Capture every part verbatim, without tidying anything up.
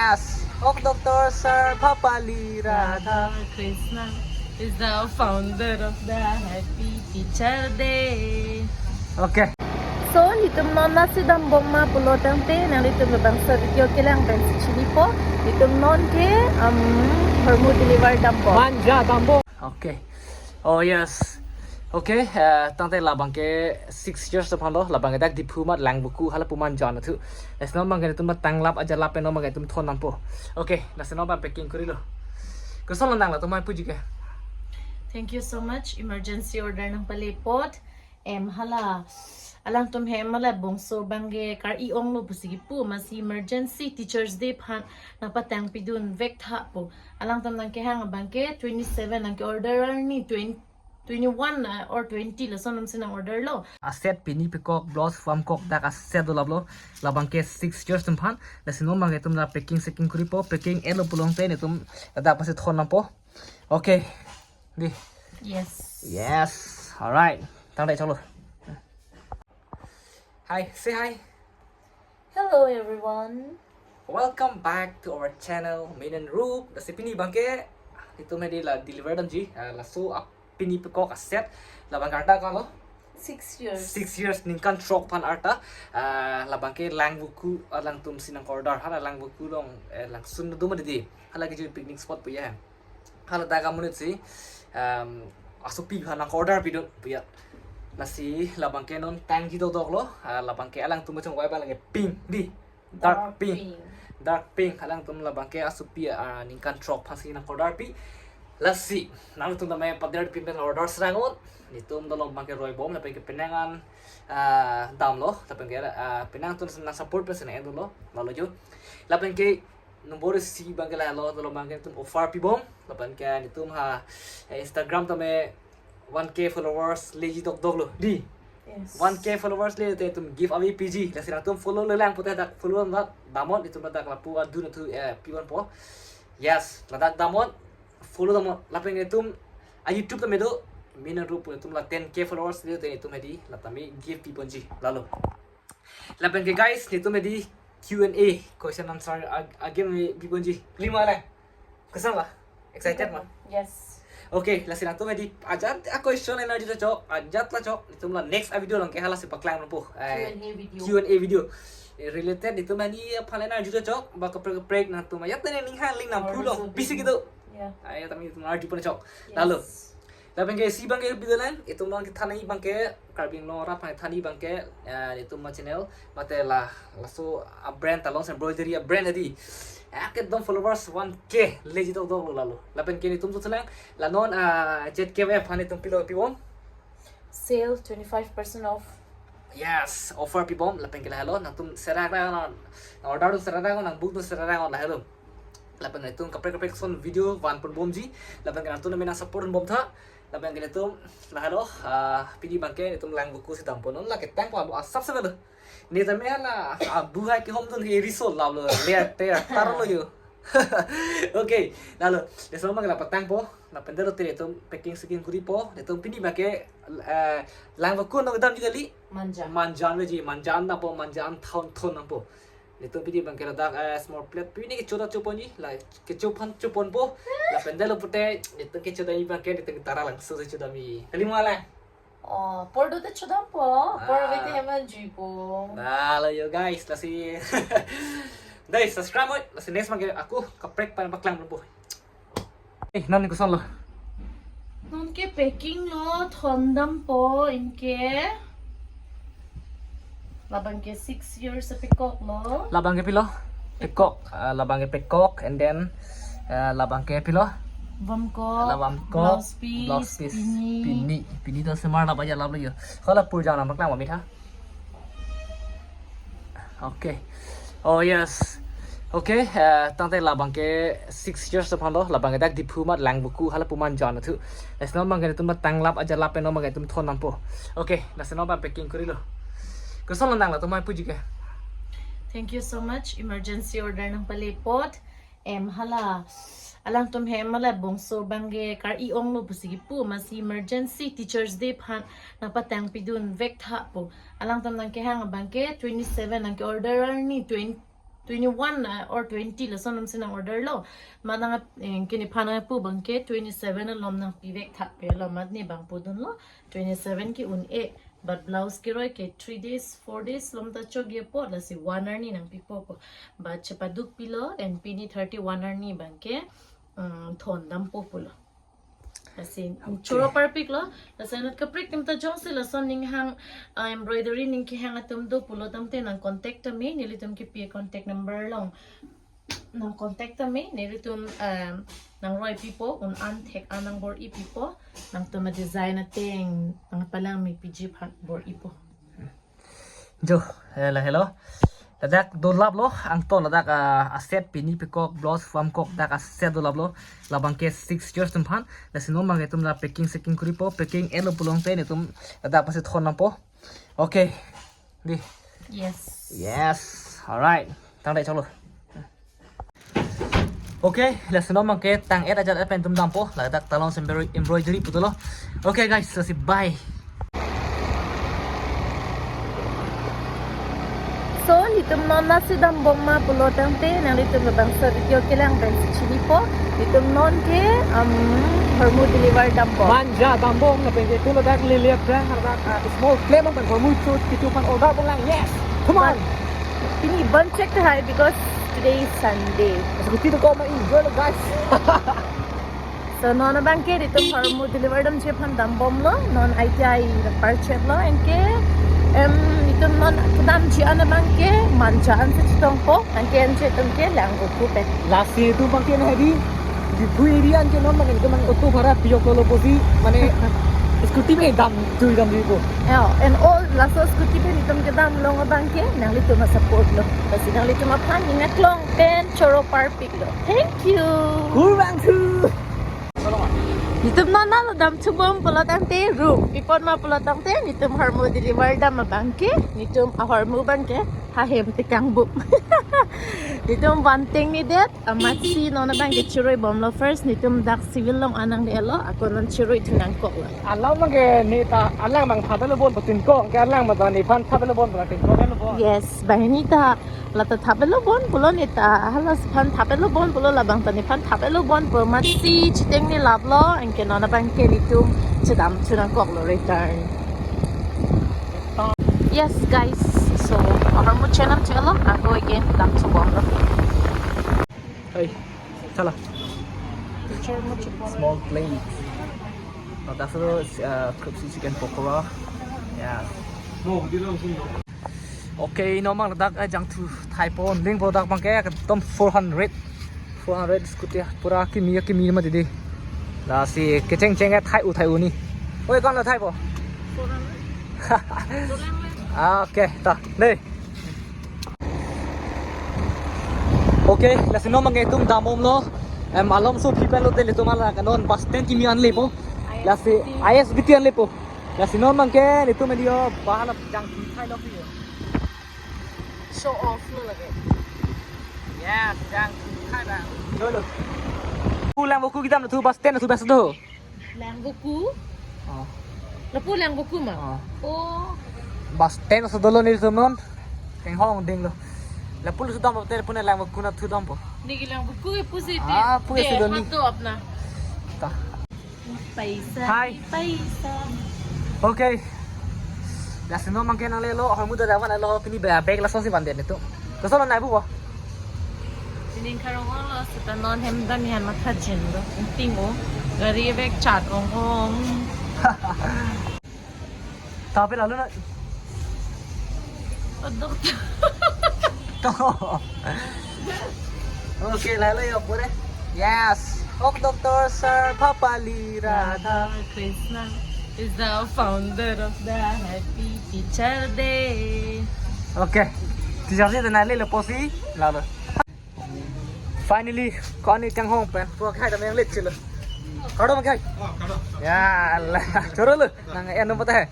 Yes, ok Doctor Sarvepalli Radha. Krishna is the founder of the Happy Teacher Day. Okay. So, nelitum non nasi dambom ma pulo tangte, nanglitum labangso video kelang pensi chinipo, nelitum non ke um, hormu deliver dambom. Manja dambom. Okay. Oh yes. Okay, eh, tangte labang ke six years aphan lo, labang ke dak Diphu amat Langvoku hala pu Manja na thu. Lasi non abang ke nelitum tanglap ajalap pen non abang ke nelitum thon nangpo. Okay, lasi non abang packing korilo. Koson lo nang latum mai puji ke. Thank you so much. Emergency order nangpale apot. Em hala. Alangtum hem hala bongso abang ke kar-i onglo pusi kipu, amatsi emergency Teachers Day aphan nangpatang pidun vek tha pu. Alangtum nangkehang abang ke twenty-seven nangke order arni twenty, twenty-one uh, or twenty lason alamsi nang order lo. A set pini pekok, blouse, pamkok dak a set dolap lo. Labang ke six years atum aphan. Lasi non abang ke nelitum la packing seking koripo, packing elo pulo tangte nelitum ladak pasi thon nangpo. Okay. Di. Yes. Yes. Alright. Tangte choklo. Hi, say hi. Hello everyone. Welcome back to our channel, Min and Rup. Lasi pini abang ke nelitum hedi la deliver damji. Ah, laso a pini pekok a set. Labang ke arta ko lo? Six years. Six years, ningkan throk aphan arta. Ah, labang ke Langvoku, ah, alangtumsi nang order hala Langvoku along, eh, langsun do ma di. Hala ke jo picnic spot puya. Hala dak amonit si um, asopi aphan nang order pidun puya. Lasi labang ke non tangji dodok lo. Ah, labang ke alangtum chongvai abang ke pink di. Dark pink. Dark pink. Alangtum labang ke asopi, ah, ningkan throk aphansi nang order pi. Lasi nangtum tame pader pin pen order serang un. Nelitum dolo abang ke roi bom lapen ke penang an, ah, damlo lapen ke, ah, penang atum nang support pensi nang endolo. Lalo jo. Lapen ke nombor isi abang ke lahelo, dolo abang ke nelitum offer pibom. Lapen ke nelitum ha, eh, Instagram tame one K followers leji dokdok lo. Di. Yes. One K followers le te nelitum giveaway piji. Lasi nangtum follow le lang pute dak follow na damnon, nelitum dak lapu adun athu, eh, piponpo. Yes, ladak damnon, follow damnon. Lapen nelitum a YouTube tame do, Min and Rup pu nelitum la ten K followers le te nelitum hedi la tame give piponji. Lalo. Lapen ke guys, nelitum hedi Q and A, question answer ag- again me piponji. Lima le. Koson la? Excited ma? Yes. Okay, lasi nangtum hedi ajat a question energy ta chok, ajat la chok, nelitum la next a video along ke halasi paklang nangpo. Eh, Q and A video. Q and A video. Eh, related nelitum hedi aphan energy ta chok, ba kaprek kaprek nangtum ajat tene ning hang ling nang Or pulong. resolving. Bisi gitu. Yeah. Ayo tame nelitum energy pon chok. Yes. Lalo. Lapen ke isi abang ke bidalan, nelitum abang ke than-i abang ke, Karbi Anglong arat aphan than-i abang ke, eh, nelitum ma channel, mate la, laso a brand along embroidery a brand hedi. Ekdom followers one K leji dokdok lo lalo. Lapen ke nelitum tu selang, la non, ah, Z K F aphan nelitum pilo pibom. Sale twenty-five percent off. Yes, offer pibom, lapen ke lahelo, nangtum serak ra non, order tu serak ra non, nang book tu serak ra non lahelo. Lapen nelitum kaprek kaprek ason video van ponbomji, lapen ke nangtum nang support bom tha, lapen ke nelitum lahelo, ah, pini abang ke nelitum Langvoku si dampo non la ketang po abo asap se lo. Ne tame hala, abu hai ke hom dun he risol lalo, le te tar lo yo. Okay, lalo, le so abang ke la patangpo, lapen delo te nelitum packing seking koripo, nelitum pini abang ke, eh, Langvoku no damji kali, Manja. Manja an veji, Manja an dampo, Manja an thon thon dampo. Nelitum pini abang ke ladak, eh, small plate pini kecho ta choponji, la kecho aphan choponpo. Lapen delo pute nelitum kecho dam abang ke nelitum tara langso kecho dam. Kali ma la? Oh, por do te chodampo. Por ave te heman juipo. Lalo yo guys, lasi. Guys, subscribe mo, lasi next abang ke ako kaprek pen paklang po. Eh, non koson lo? Non ke packing lo, thon dampo, anke labang ke six years a pekok lo. Labang ke pilo? Pekok. Ah, labang ke pekok, and then, ah, labang ke pilo? Pamkok. La pamkok, Blouse piece. Blouse piece, Pini. Pini. Pini to semar la baja lab lo yo. Hala purjang na paklang ma mi tha. Okay. Oh yes. Okay, eh, tangte labang ke six years aphan lo, labang ke dak Diphu amat Langvoku hala pu Manja na thu. Lasi non abang ke nelitum tanglap ajalap pen non abang ke nelitum thon nangpo. Okay, lasi non abang packing korilo. Koson lo nang latum mai puji ke. Thank you so much. Emergency order nangpale apot. Em hala. Alangtum hem hala bongso abang ke kar-i onglo pusi kipu, amatsi emergency Teachers Day aphan nangpatang pidun vek tha pu. Alangtum nangkehang abang ke twenty-seven nangke order arni twenty, twenty-one, uh, or twenty lason alam si nang order lo. Mat nang, eh, kini phan nangpu abangke twenty-seven alom nangpivek thakpelo, mat ne bang pudunlo, twenty-seven ke un-e. But blouse keroi ke three days, four days alom ta chokji apot, lasi one arni nangpipo po. But chepaduk pilo, and pini thirty-one arni abangke, um, thon dampo pulo. Lasi, okay, choro parpiklo. Lasi anut kaprek atum ta jongsi lason ning hang, uh, embroidery ning kehang atum do pulo tangte nang contact tame, nelitum kipi contact number along nang contact tame, nelitum, um, nangroi pipo, un-an thek-an nangbor-i pipo, nangtum a-design ateng nangpalang me piji aphan bor-ipo. Jo, hello, hello. Ladak dolaplo, angton ladak, ah, a-set pini pekok, blouse pamkok, dak a-set dolaplo. Labangke six years atum aphan. Lasi non abangke itum la packing seking kuripo, packing elo pulote netum ladak pasi thon nangpo. Okay. Di. Yes. Yes. Alright. Tangte choklo. Okay, lasi non abangke tang-et ajat pen itum dampo, ladak talon embroidery, embroidery putulo. Okay guys, lasi bye. So, netum non lasi dambom ma pulo tangte, nanglitum labangso video kelang pensi chinipo. Netum non ke, um, hormu deliver dambom. Manja dambom lapen ke tu ladak lele brand ladak, ah, small claim pen hormu chu kitu pen order pon lang. Yes. Come on. But pini ban chek tahai because today is Sunday. Scooty to come enjoy lo, guys. So non abangke netum hormu deliver damji aphan dambomlo, non I T I parchet lo, anke, em, netum non kedamji an abangke Manja ansi chetongpo, anke anche atum ke Langvoku pen. Lasi itum abangke na hedi, Diphu area anke non abangke itum auto bhara piyok lolo pusi, mane scooty pen dam, tui damjipo. Yeah, and all laso scooty pen netum kedam along abangke nanglitum a-support lo. Lasi nanglitum aphan ning aklong pen choro parpiklo. Thank you. Kurvangthu. Netum non nalo damchubom pulo tangte room pipon ma pulo tangte netum hormu deliver dam abangke, netum ahormu abangke hahem tekang buk. Netum vanting ni det, amatsi non abangke chiroi bomlo first, netum dak civil along an nanglelo, ako non chiroi thu nangkoklo. Alang abangke neta, alang abang thapelo bon putin kok, ke alang abang nephan thapelo bon putin kok lo bon. Yes, banghini ta. Lata thapelo bon pulo neta, hala aphan thapelo bon pulo, labang ta nephan thapelo bon pu amatsi chiteng ne laplo, anke non abangke netum chedam thu nangkoklo return. Yes guys, so ahormu chenam chelo, ako again damchubomlo. Hey, chala. Small plate. Oh, that's a, uh, crispy chicken pakora. Yeah. Okay, non abang ladak, eh, jangthu thaipon, lingpo dak abangke, ekdom four hundred. Four hundred scooty, pura kimi, kimi ma didi. Lasi kecheng cheng, eh, thai-u, thai-u ni. Oi, kon lo thaipo? Four hundred. Ah, okay, ta, dei. Okay, lasi non abangke itum dambomlo. Em, alomso aphi pen lote netum hala ke non bus stand kimi an lepo. Lasi I S B T an lepo. Lasi non abangke netum elio bahala jangthu thailo phi. Show off lo lake. Yes, jangthu thai ba. Lo lo. Pu Langvoku kedam thu bus stand thu bus do. Langvoku. Oh. Lapu Langvoku ma? Oh. Oh. Bus stand so dolo netum non. Tenghong dinglo. Lapu laso dam te pune Langvoku na thu dampo. Neli ke Langvoku ke pusi di. Ah, pusi de, do ni. Hato apna. Ta. Paisa. Hi. Paisa. Okay. Lasi non abangke nanglelo, ahormu ta davan lo, pini ba bag lasonsi vandet netum. Kosonlo nai pupo? Sining karong lo, seta non hem dam han matha jin do. Ting o. Gari bag chat ong ong. Tapi lalu na. Oh, doktor. To. Okay, lalu ya pure. Yes. Ok, Doctor Sarvepalli Radha. Krishna is the founder of the Happy Teacher Day. Okay. Teacher Day na lele pusi lalu. Finally, ko-an ni tenghong pen. Pu akhai ta meng lek chelo. Kado ma akhai? Oh, kado. Ya Allah. Choro lo. Nang en no pata hai.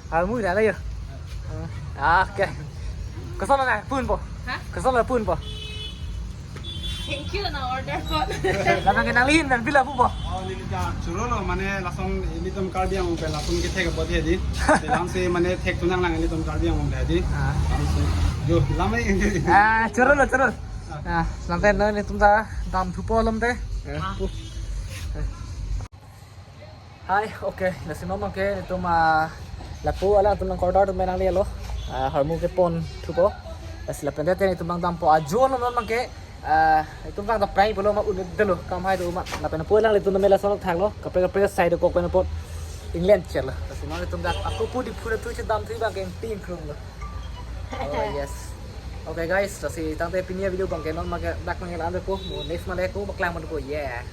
Hormu dah lah ya. Ah, okay. Kosonlo nai pu po? Ha? Kosonlo pu po? Thank you na order po. Lapen ke nangli hin pen bill lapu po? Oh, neli ta choro lo, mane lason ilitum Karbi Anglong pen lason kethek apot hedi. Lamsi mane thek thu nanglang ilitum Karbi Anglong hedi. Ah. Lamsi. Jo, lamai. Ah, choro lo, choro. Ah, nangte non netum ta damthupo alam te. Ah, pu. Hai, okay, lasi non abangke netum, ah, lapu alang atum nang order atum nanglelo. Ah, hormu keponthupo. Lasi lapen te netum nangdampo ajo non abangke. Ah, netum vang ta prai pulo ma unit delo, kam hai do ma. Lapen pu alang netum mela sonok thaklo. Kaprek kaprek side ko pen apot England chelo. Lasi non netum dak ako pu Diphu atum chedamthu abangke ping krung lo. Oh, yes. Okay guys, lasi tangte pini avideo abangke non abangke dak nangkelang ko, mo next male ko paklang ko, yeah.